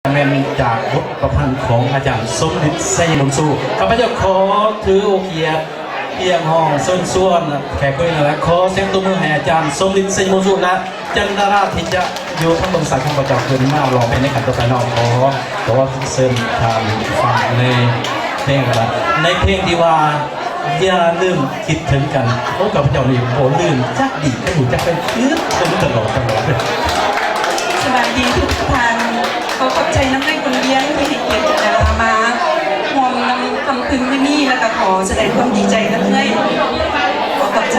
ແມ່ນຈາກບົດປະພັນຂອງອາຈານສົມລິດ ໄຊຍະມຸນຊູ. ຂ້າພະເຈົ້າຂໍຖືໂອກາດຮຽກຮ້ອງເຊີນຊວນແຂກຜູ້ນີ້ ແລະ ຂໍສຽງຕົບມືໃຫ້ອາຈານສົມລິດ ໄຊຍະມຸນຊູ ແລະ ຈັນດາລາທີ່ຈະຢູ່ທາງເບື້ອງຊ້າຍຂອງຂ້າພະເຈົ້າ ຂຶ້ນມາຮ້ອງເພງໃນຂັ້ນຕໍ່ໄປເນາະ. ຂໍ ຂໍເຊີນທ່ານຟັງໃນເພງ ໃນເພງທີ່ວ່າ ຢ່າລືມຄິດເຖິງກັນ. ໂອ້ ຂ້າພະເຈົ້ານີ້ບໍ່ລືມຈັກດີ ກໍຮູ້ຈັກໄປຄິດເຖິງຕະຫຼອດ ຕະຫຼອດ. ສະບາຍດີທຸກທ່ານ. ຂໍຂອບໃຈນຳເອື້ອຍບຸນວຽງທີ່ໃຫ້ກຽດມາຮ່ວມນຳຄຳຄືນມື້ນີ້ ແລ້ວກໍຂໍສະແດງຄວາມດີໃຈນຳເອື້ອຍ. ຂໍຂອບໃຈ.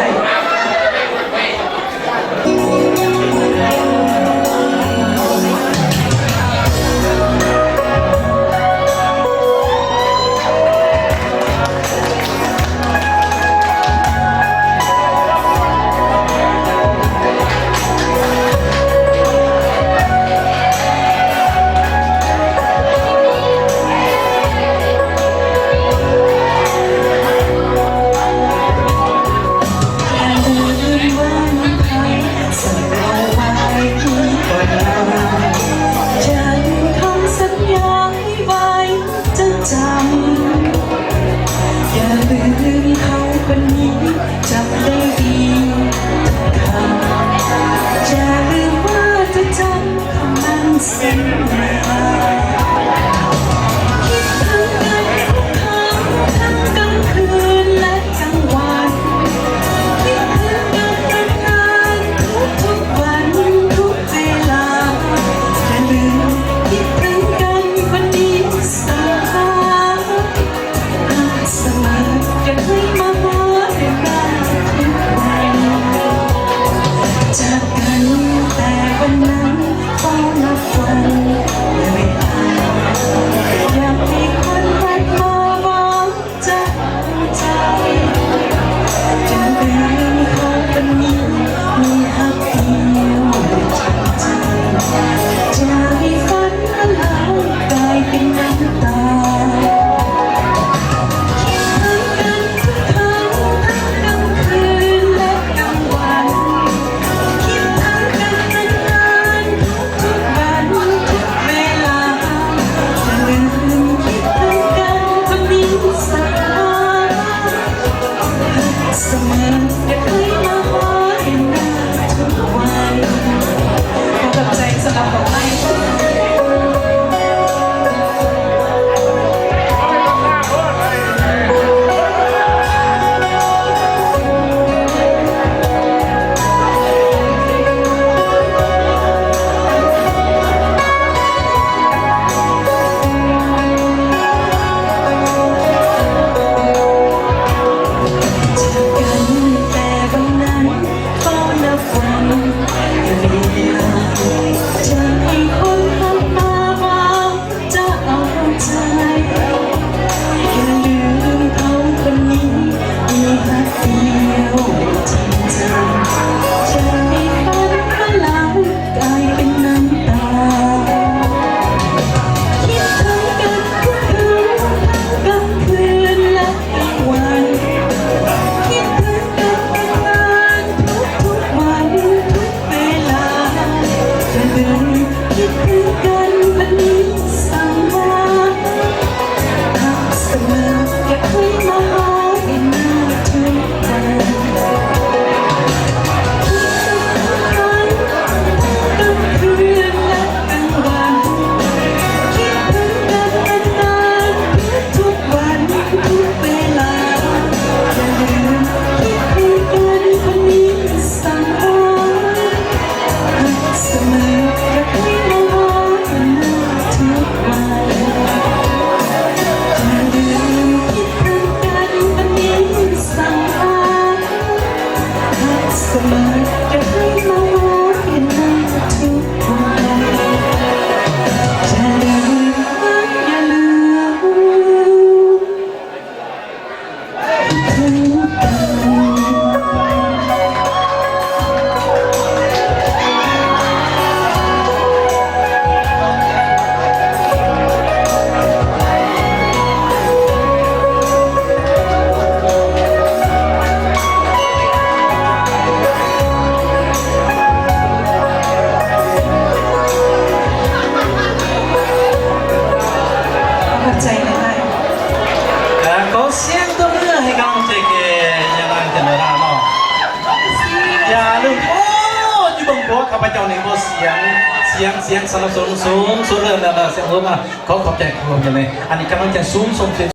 ໃຈໄດ້. ແລະ ຂໍສຽງຕົບມືໃຫ້ກຳລັງໃຈແກ່ຍານາງຈັນດາເນາະ. ຢ່າລືມ ໂອ້ ຢູ່ເບື້ອງຂວາຂ້າພະເຈົ້ານີ້ ໂອ້ ສຽງ ສຽງ ສຽງສະໜັບສະໜູນສູງສຸດເລີຍນະ ສຽງສູງມາ. ຂໍຂອບໃຈ ຂອບໃຈ. ອັນນີ້ກຳລັງໃຈສູງສົ່ງເສຍ